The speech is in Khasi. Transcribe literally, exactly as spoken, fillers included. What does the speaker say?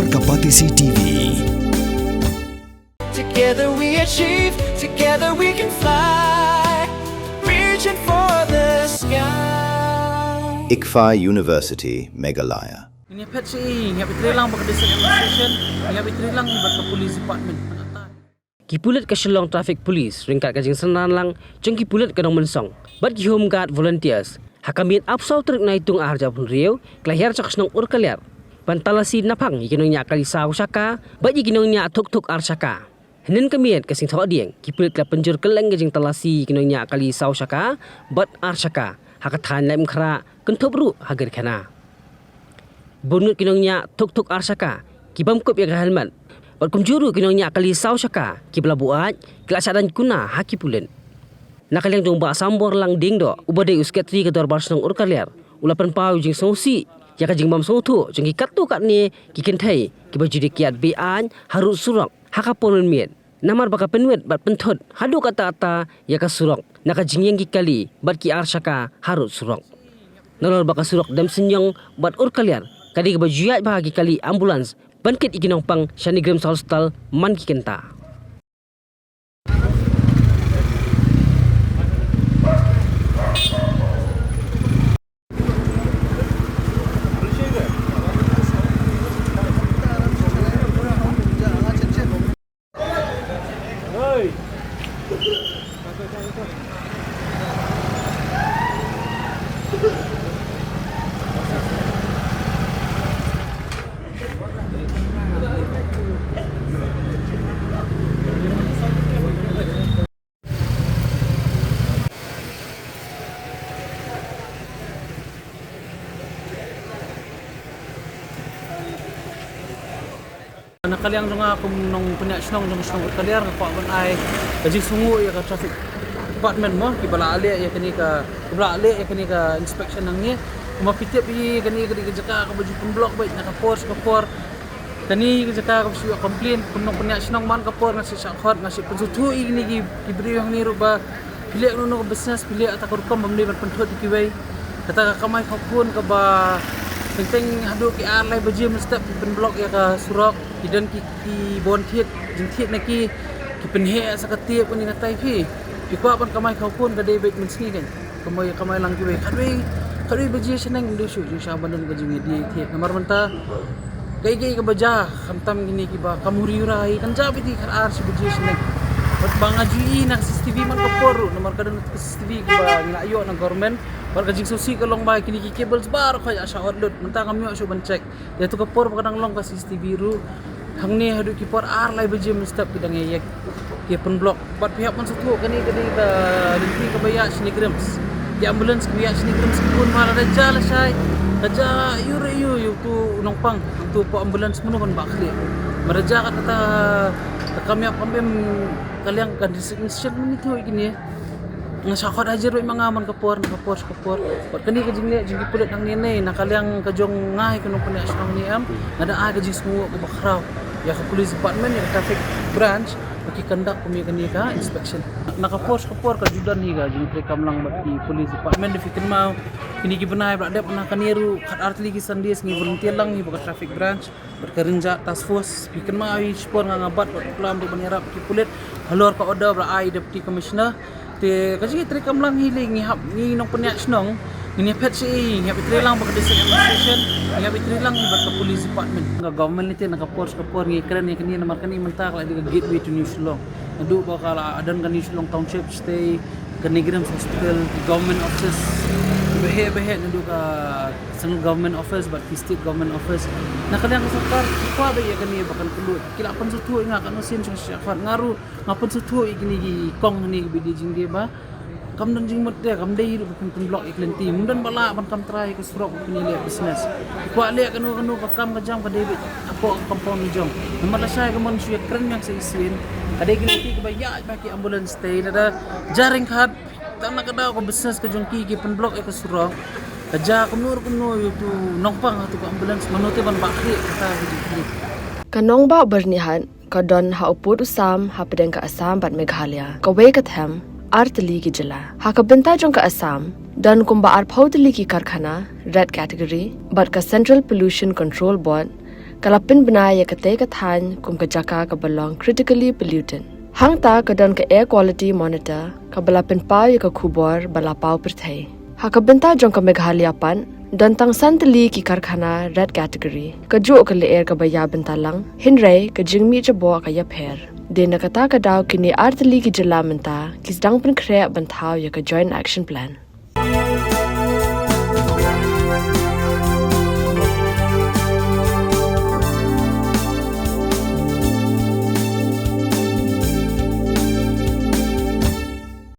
Ka Batesi T V. Together we achieve, together we can fly, reaching for the sky. ICFAI University, Meghalaya. Ngi phet shi, ngi hap ïatrei lang bad ka District Administration, ngi hap ïatrei lang bad ka Police Department. Ki pulit ka Shillong Traffic Police ryngkat ka jingsynran lang jong ki pulit ka Nongmynsong bad ki Home Guard volunteers, ha ka miet arphew saw tarik Naitung arhajar arphew hynriew, ki la hiar sha ka shnong Urkaliar ban talasi naphang ïa ki nongñiah kali saw shaka bad ïa ki nongñiah thuk thuk ar shaka. Hynnin ka miet ka sngi Thohdieng, ki pulit ki la pynjur kylleng ka jingtalasi ïa ki nongñiah kali saw shaka bad ar shaka ha ka thaiñ Laitumkhrah, kynthup ruh ha Girkhana. Bun ngut ki nongñiah thuk thuk ar shaka ki bym kup ïa ka helmet bad kumjuh ruh ki nongñiah kali saw shaka kiba la buaid ki la shah daiñ kuna ha ki pulit. Na ka liang jong u Bah Samborlang Diengdoh, uba dei u Secretary ka Dorbar Shnong Urkaliar, u la pynpaw ïa u jingsngewsih ïa ka jingbym sngewthuh jong ki katto katne ki kynthei kiba ju dei ki ïaid beit aiñ harud surok ha ka por mynmiet, namar ba ka pynwit bad pynthut haduh katta katta ïa ka surok na ka jingïeng ki kali bad ki ar shaka harud surok. Nalor ba ka surok Demsniang bad Urkaliar ka dei kaba ju ïaid bha ki kali ambulance ban kit ïa ki nongpang sha NEIGRIHMS Hospital man ki kynta. Na ka liang jong nga kum u nongpynïaid shnong jong ka shnong Urkaliar, nga kwah ban ai ka jingsngewnguh ïa ka traffic department mo, kiba la leh ïa kane ka, kiba la leh ïa kane ka inspection hangne. Kumba phi tip hi, kane ka dei ka jaka kaba ju pynblock beit na ka por sha ka por. Kane ka jaka kaba shu ïoh complain kum u nongpynïaid shnong man ka por, nga shu shah khot, nga shu pynsngewthuh ïa kine ki, ki briew hangne ruh ba phi leh kano kano ka business, phi leh kata ka rukom, bym dei ban pynthut ïa kiwei. Kata ka kamai khaw khun kaba teng teng haduh ki ar lai baje mynstep ki pynblock ïa ka surok, ki don ki, ki bun thied, jingthied na ki, ki pynheh sa ka tip, kane katai phi. Phi kwah ban kamai khaw khun ka dei beit mynsngi kan. Kamai, kamai lang kiwei, khatwei, khatwei baje shaneng ym dei shuh jingshisha ban don ka jingïadie thied. Namar mynta kaei kaei kaba jia, khamtam kine kiba kam huri hura hi, kan jia beit khatar shi baje shaneng. Bad ba nga ju ïohi na ka C C T V man ka por ruh, namar ka don ka C C T V kaba ngi la ïoh na government. Bad ka jingsngewsih ka long ba kine ki cables baroh ka ïa shah ot lut, mynta ngam ïoh shuh ban check. Ïa tu ka por ba ka dang long ka C C T V ruh, hangne haduh ki por ar lai baje mynstep ki dang ïa ïeng, ki pynblock. Bad phi hap ban sngewthuh kane ka dei ka lynti kaba ïaid sha NEIGRIHMS. Ki ambulance kiba ïaid sha NEIGRIHMS ki bun bha, lada jia lashai, ka jia ïa u, ïa u, ïa utu u nongpang, utu u pop ambulance, mano ban bah khlieh? Lada jia kat kata ka kam ïap kam im, ka liang ka district, ngi sngewthuh ïa kine. Nga shah khot hajar beit ma nga man ka por, na ka por sha ka por. Bad kane ka jingleh jong ki pulit hangne ne, na ka liang ka jong nga hi ka nongpynïaid shnong ne em, nga da ai ka jingsngewnguh kaba khraw ïa ka police department, ïa ka traffic branch, ba ki conduct kum ïa kane ka inspection. Na ka por sha ka por ka ju don hi ka jingtreikam lang bad ki police department. Da phi kynmaw, kine ki bnai ba la dep, na kane ruh khatar tylli ki Sundays ngi volunteer lang hi bad ka traffic branch bad ka Ranger Task Force. Phi kynmaw hi shipor nga, nga bat bad klam ruh ban ïarap ki pulit halor ka order ba la ai Deputy Commissioner. Te ka jingïatreikam lang hi lei, ngi hap, ngi nongpynïaid shnong, ngi ïa phet shi, ngi hap ïatrei lang bad ka District Administration, ngi hap ïatrei lang bad ka Police Department. Ka government lei te na ka por sha ka por ngi kren ïa kane namar kane mynta ka la dei ka gateway to New Shillong. Naduh ba ka la don ka New Shillong Township, shatei ka NEIGRIHMS Hospital, ki government offices baheh baheh, naduh ka central government office bad ki state government office. Na ka liang ka sorkar ki kwah beit ïa kane ba kan kylluid. Ki la pynsngewthuh ïa nga katno sien sha, sha, nga ruh nga pynsngewthuh ïa kine ki kong hangne kiba die jingdie ba kam don jingmut de, kam dei ruh ba phin pynblock ïa ki lynti. Ym don ba lah ban kam trai ïa ka surok ba phin ïaleh business. Ki kwah leh kano kano ka kam ka jam ka dei beit hapoh ka compound ka jong. Namar lashai ka mon shu ïakren biang sa shisien, ka dei ki lynti kiba ïaid bha ki ambulance te, lada jia ryngkat tang na ka daw ka business ka jong ki, ki pynblock ïa ka surok, ka jia kumno ruh kumno ïa utu nongpang ha utu ka ambulance, mano te ban bah khlieh, kata ka jingkhlieh. Ka nongbah Byrnihat ka don ha u pud u sam hapdeng ka Assam bad Meghalaya, kawei ka them ar tylli ki jylla. Ha ka bynta jong ka Assam, don kumba arphew tylli ki karkhana red category bad ka Central Pollution Control Board ka la pynbna ïa katei ka thaiñ kum ka jaka kaba long critically polluted. Hangta ka don ka Air Quality Monitor kaba la pynpaw ïa ka khubor ba la paw pyrthei. Ha ka bynta jong ka Meghalaya pat, don tang san tylli ki karkhana red category, kajuh ka lyer kaba ïa bynta lang, hynrei ka jingmih jaboh ka ïapher. Dei na kata ka daw kine ar tylli ki jylla mynta ki sdang pynkhreh ban thaw ïa ka Joint Action Plan.